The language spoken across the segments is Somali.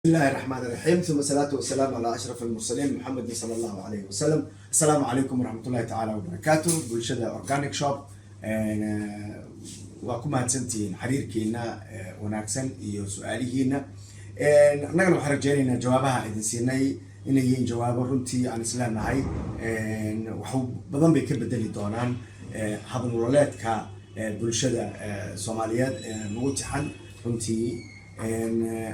بسم الله الرحمن الرحيم، ثم الصلاة والسلام على أشرف المرسلين محمد صلى الله عليه وسلم. السلام عليكم ورحمة الله تعالى وبركاته. Bulshada Organic Shop, waa ku mahadsantihiin xiriirkiina wanaagsan iyo su-aalihiina. Annagana waxaan rajeynaynaa jawaabaha idin siinay inay yihiin jawaabo runtii aan isleenahay wax badan bay ka bedeli doonaan habnololeedka bulshada Soomaaliyeed nagu tixan. Runtii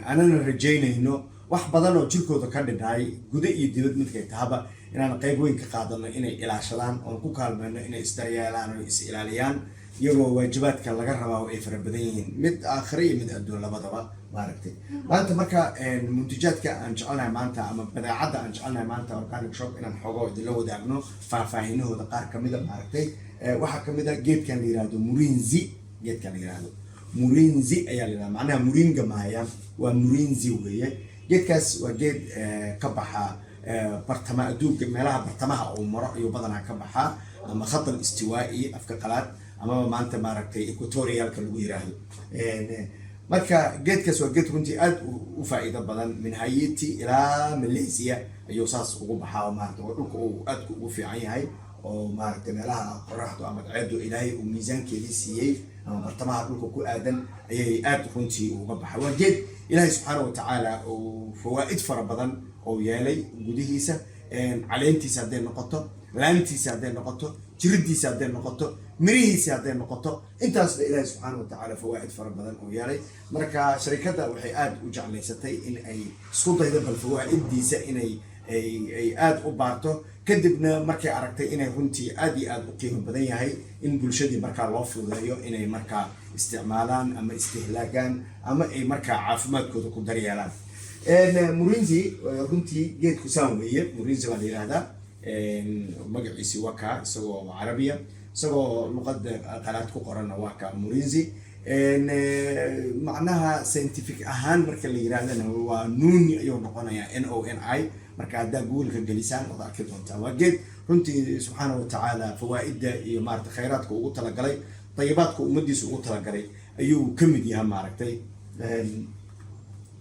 anana rajeynayno wax badan oo jirkooda ka dhidhay, guda iyo dibad midkay tahaba, inaan qayb weyn ka qaadano inay ilaashadaan oon ku kaalmayno inay isdaryeelaan oo is ilaaliyaan, iyagoo waajibaadka laga rabaa oo ay fara badan yihiin, mid aakhire iyo mid adduun labadaba, maaragtay. Maanta marka muntajaadka aan jecelnahay maanta ama badeecadda aan jecelnahay maanta Organic Shop inaan xogo idinla wadaagno faahfaahinahooda qaar kamida, maaragtay, waxaa kamid a geedkan la yihahdo murinzi. Geedkan la yihahdo murinzi ayaa la yihahda, macnaha muringa mahaya, waa murinzi weeye. Geedkaas waa geed ka baxa bartama adduunka, meelaha bartamaha uu maro ayuu badanaa ka baxaa, ama خط الاستوائي afka qalaad, amaba maanta, maaragtay, equatorialka lagu yiraahdo. Marka geedkaas waa geed runtii aad u faa'iido badan. Min Haiti ilaa Malaysia ayuu saas ugu baxaa, maarata, waa dhulka uu aadku ugu fiican yahay oo, maaragtay, meelaha qoraxdu ama cadceedu Ilaahay uu miisaankeedii siiyey ama bartamaha dhulka ku aadan ayay aad runtii uga baxa. Waa geed Ilaahay subxaana watacaala uu fawaa'id fara badan oo yeelay gudihiisa. Caleentiisa hadday noqoto, laantiisa hadday noqoto, jiridiisa hadday noqoto, mirihiisa hadday noqoto, intaasba Ilaahay subxaana watacaala fawaa'id fara badan oo yeelay. Marka sharikadda waxay aada u jeclaysatay in ay isku daydo bal fawaa'idiisa inay ay aada u baarto. Kadibna markay aragtay inay runtii aada iyo aada u qiimo badan yahay, in bulshadii markaa loo fududeeyo inay markaa isticmaalaan ama istihlaagaan ama ay markaa caafimaadkooda ku daryeelaan. Murinzi runtii geedku saan weeye, murinzi baa la yihahdaa. Magaciisi waa kaa, isagoo carabiya, isagoo luqada qalaad ku qoranna waa kaa murinzi. Macnaha scientific ahaan marka la yirahdana waa nuni ayuu noqonayaa, noni. Marka haddaa Google-ka gelisaan waad arki doontaa. Waa geed runtii subxaana watacaala fawaa'ida iyo, maarata, khayraadka ugu talagalay, dayibaadka ummadiisa ugu talagalay ayuu ka mid yahay, maaragtay.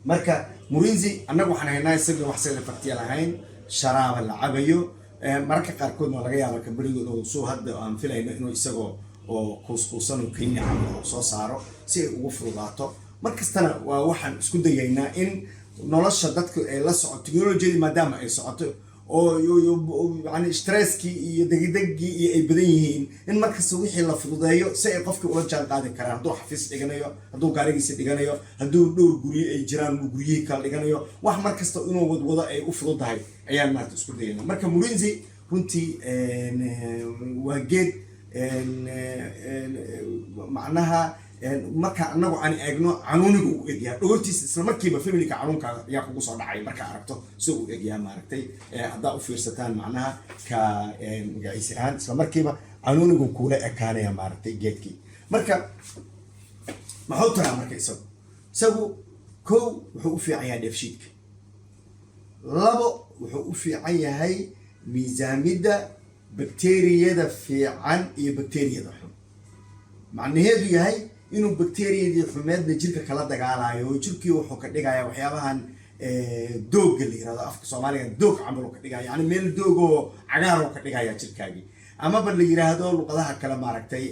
Marka murinzi annaga waxaan haynaa isaga wax side effect lahayn, sharaaba la cabayo. Mararka qaarkoodna laga yaaba kambanigu inuu suu hadda aan filayno inuu isagoo oo kuuskuusan oo kenya camal oo soo saaro si ay ugu fududaato. Mar kastana waa waxaan isku dayaynaa in nolosha dadku ay la socoto technologiyadii, maadaama ay socoto oo yani stresskii iyo degdegii iyo ay badan yihiin, in markasta wixii la fududeeyo si ay qofkii ula jaan qaadi karaan, hadduu xafiis dhiganayo, hadduu gaarigiisa dhiganayo, hadduu dhowr guryo ay jiraan uu guryihii kala dhiganayo, wax mar kasta inuu wadwado ay u fududahay ayaan maarata isku dayayna. Marka murinzi runtii waa geed, macnaha, marka anagu aan eegno canuuniga u egyahay dhogortiisa, isla markiiba familyka canuunka ayaa kugu soo dhacay markaa aragto sida uu egyahay, maaragtay. Haddaa u fiirsataan, macnaha, ka magaciisi ahaan isla markiiba canuunigu kuula ekaanaya, maaragtay, geedkii. Marka maxuu taraa? Marka isagu kow wuxuu u fiican yahay dheefshiidka, labo wuxuu u fiican yahay miisaamidda bakteriyada fiican iyo bakteriyada xun. Macnaheedu yahay inuu bakteriyadii xumeedna jirka kala dagaalayo oo jirkii wuxuu ka dhigaya waxyaabahan doogga la yirahdo, afka Soomaaliga doog camal uu ka dhigaya, yani meel doogoo cagaar oo ka dhigaya jirkaagii, amaba la yiraahdo luqadaha kale, maaragtay,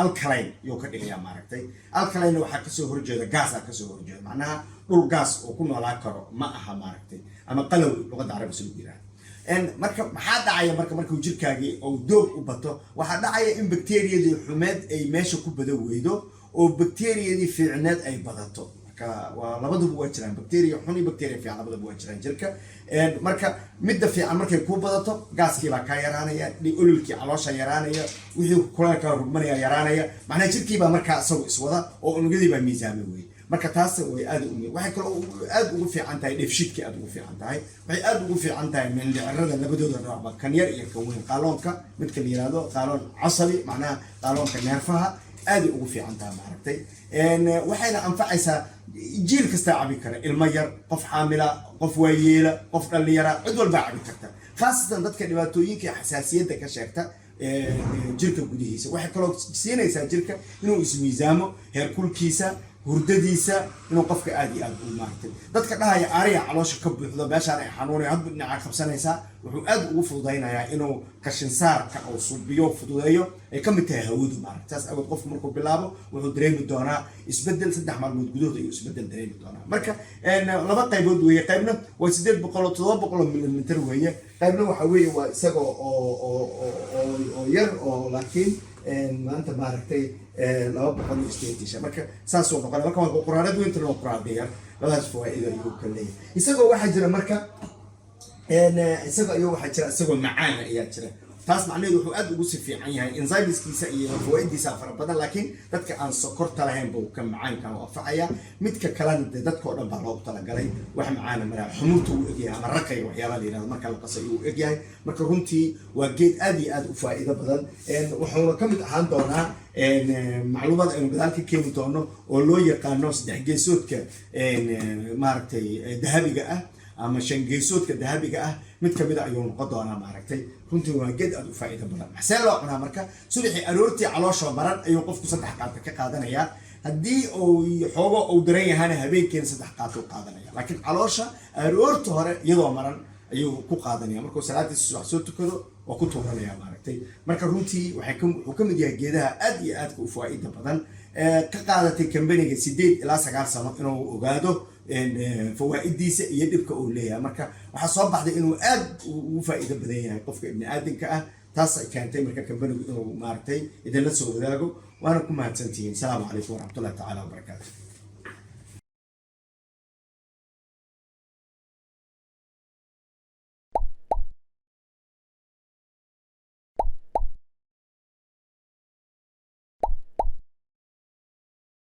alkaline yuu ka dhigaya, maaragtay. Alkaline waxaa kasoo horjeeda gaasaa kasoo horjeeda, macnaha dhul gaas oo ku noolaan karo ma aha, maaragtay, ama qalow luqadda carabi si lagu yirahdo. Marka maxaa dhacaya? Marka markuu jirkaagii uu doog u bato, waxaa dhacaya in bakteriyadii xumeed ay meesha ku badan weydo oo bakteriyadii fiicneed ay badato. Marka waa labaduba waa jiraan, bacteria xun iyo bacteria fiican labadaba waa jiraan jirka. Marka midda fiican markay kuu badato, gaaskii baa kaa yaraanaya, ololkii caloosha yaraanaya, wixii kuleelka rugmanaya yaraanaya. Macnaha jirkii baa markaa isagu iswada oo unugyadii baa miisaamay wey. Marka taas way aad u waxay kaloo aad ugu fiican tahay dheefshiidkii, aad ugu fiican tahay. Waxay aad ugu fiican tahay mindhicirada labadooda noocba, kan yar iyo kan weyn, qaaloonka midka la yihahdo qaaloon casabi, macnaha qaaloonka neerfaha, aaday ugu fiican tahay, maaragtay. Waxayna anfacaysaa jiil kastaa cabi kara, ilmo yar, qof xaamila, qof waayeela, qof dhallinyara, cid walbaa cabi karta, khaasatan dadka dhibaatooyinka xasaasiyadda ka sheegta jirka gudihiisa. Waxay kaloo siinaysaa jirka inuu ismiisaamo heerkulkiisa. Hurdadiisa inuu qofka aad iyo aad u maaragtay. Dadka dhahaya ariya caloosha ka buuxdo, meeshaan ay xanuunaya, hadbu dhinaca qabsanaysaa, wuxuu aad ugu fududaynayaa inuu kashinsaarka uu subiyo, fududeeyo, ay ka mid tahay hawadu, maaragtay. Saas awood qofku markuu bilaabo wuxuu dareemi doonaa isbedel. 3 maalmood gudahood ayuu isbedel dareemi doonaa. Marka laba qaybood weeye. Qaybna waa 800 oo 700 milimitir weeye. Qaybna waxa weeye waa isagoo oo yar oo laakiin maanta, maaragtay, 285. Marka saasuu noqonaya. Marka waa quraarad weynta loo quraarada yar. Labadaas fawaa'ido ayuu ka leeyahay. Isagoo waxaa jira marka isaga ayuu waxaa jira isagoo macaan ayaa jira. Taas macnaheedu wuxuu aad ugu si fiican yahay enzymeskiisa iyo fawaa'idiisa fara badan, laakiin dadka aan sokorta lahayn buu ka macaanka u anfacaya. Midka kalena dee dadka oo dhan baa loogu talagalay. Wax macaana maraa, xumurta uu egyahay ama raqayga, waxyaabaha la yihahdo marka la qasay uu egyahay. Marka runtii waa geed aad iyo aad u faa'iido badan. Wuxuuna ka mid ahaan doonaa macluumaad aynu gadaal ka keeni doono oo loo yaqaano saddex geesoodka, maaragtay, dahabiga ah ama shan geesoodka dahabiga ah. Mid kamid a ayuu noqon doonaa, maaragtay. Runtii waa geed aad u faa'iido badan. Maxsee loo cunaa? Marka subaxii aroortii caloosha maran ayuu qofku saddex qaata ka qaadanayaa. Haddii uu xoogo uu daran yahana, habeenkiina saddex qaato u qaadanaya, laakiin caloosha aroorta hore iyadoo maran ayuu ku qaadanaya. Markuu salaadiisa subax soo tukado waa ku tuuranaya, maaragtay. Marka runtii waxay wuxuu ka mid yahay geedaha aad iyo aadka u faa'iida badan. Ka qaadatay kambaniga 8 ilaa 9 sano inuu ogaado fawaa'idiisa iyo dhibka uu leeyahay. Marka waxaa soo baxday inuu aad ugu faa'iido badan yahay qofka ibni aadamka ah. Taas ay keentay marka kambanigu inuu, maaragtay, idinla soo wadaago. Waana ku mahadsantihiin. Asalaamu calaykum waraxmatullahi tacaala wabarakaatu.